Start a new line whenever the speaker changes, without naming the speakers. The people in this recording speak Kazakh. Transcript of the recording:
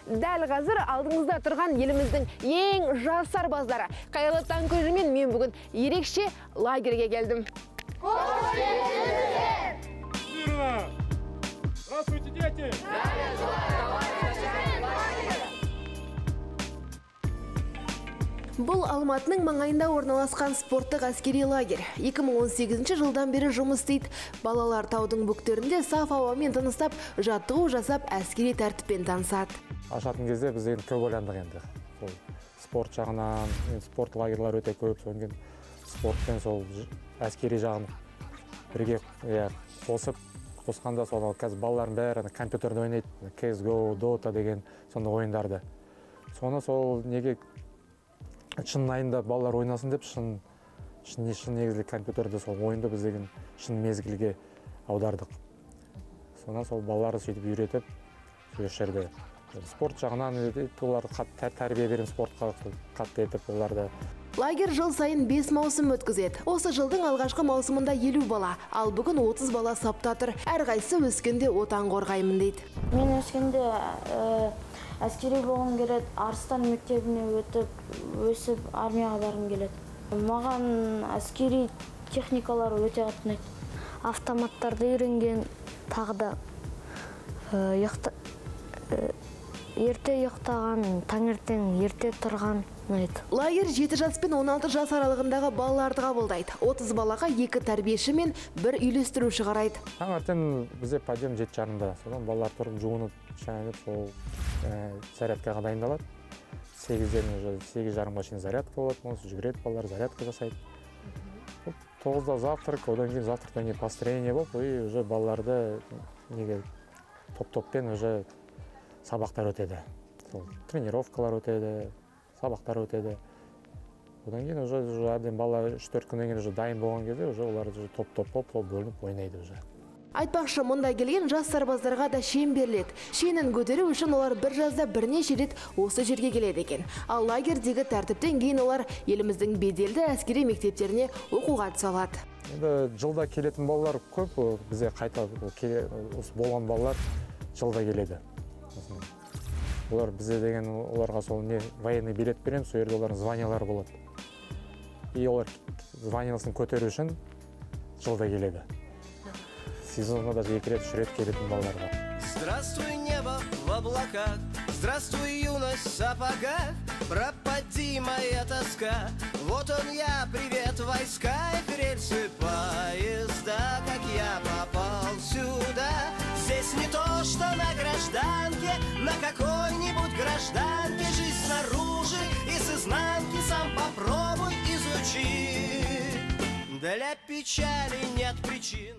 Дәл қазір алдыңызда тұрған еліміздің ең жас сарбаздары. Қайырлы таң көрермен, мен бүгін ерекше лагерге келдім.
Қош келдіңіздер!
Здравствуйте, дети!
Бұл Алматының маңайында орналасқан спорттық әскери лагерь. 2018 жылдан бері жұмыс істейді. Балалар таудың бөктерінде саф ауамен тыныстап, жаттығу жасап, әскери тәртіппен танысады.
Ашатын кезде біз енді көп ойландық енді. Сол спорт жағынан, спорт лагерлар өте көп, содан кейін спортпен сол әскери жағын бірге қосып, қосқанда сол қазір балалардың бәрі компьютерде ойнайды, CSGO, Dota деген сондай ойындарды. Соны сол неге шын айында балалар ойнасын деп шын негізгі компьютерде сол ойынды біз деген шын мезгілге аудардық. Сонан сол балаларды сөйтіп үйретіп, сол жерде спорт жағынан оларды қатты тәрбие береміз, спортқа қатты етіп оларды.
Лагерь жыл сайын 5 маусым өткізеді. Осы жылдың алғашқы маусымында 50 бала, ал бүгін 30 бала сапта тұр. Әрқайсысы өскенде отан қорғаймын дейді.
Мен өскенде әскери болғым келеді, Арыстан мектебіне өтіп, өсіп армияға барғым келеді. Маған әскери техникалар өте қатты ұнайды.
Автоматтарды үйренген, тағы да ерте ұйықтаған, таңертең ерте тұрған ұнайды.
Лагерь 7 жас пен 16 жас аралығындағы балаларды қабылдайды. 30 балаға 2 тәрбиеші мен 1 үйлестіруші қарайды.
Таңертең бізде подъем 7:30-да. Содан балалар тұрып жуынып, шайынып, сол зарядкаға дайындалады. 8-ден уже 8:30-ға шейін зарядка болады, онысы жүгіреді балалар, зарядка жасайды. 9-да завтрак, одан кейін завтрактан кейін построение болып, и уже балаларды неге топ-топпен уже сабақтар өтеді. Сол тренировкалар өтеді, сабақтар өтеді. Одан кейін уже әбден бала 3-4 күннен кейін уже дайын болған кезде уже олар уже топ-топ болып бөлініп ойнайды уже.
Айтпақшы, мұнда келген жас сарбаздарға да шен беріледі. Шенін көтеру үшін олар бір жазда бірнеше рет осы жерге келеді екен. Ал лагердегі тәртіптен кейін олар еліміздің беделді әскери мектептеріне оқуға түсе алады.
Енді жылда келетін балалар көп, бізде қайта осы болған балалар жылда келеді. Олар бізде деген оларға сол не военный билет береміз, сол жерде олардың званиялары болады. И олар званиясын көтеру үшін жылда келеді. Сезонда даже 2 рет, 3 рет келетін балалар бар.
Здравствуй, небо в облаках, здравствуй, юность в сапогах, пропади моя тоска. Вот он я, привет, войска, и рельсы поезда, как я попал сюда. Здесь не то, что на гражданке, на какой-нибудь гражданке. Жизнь снаружи и с изнанки, сам попробуй изучи. Для печали нет причин.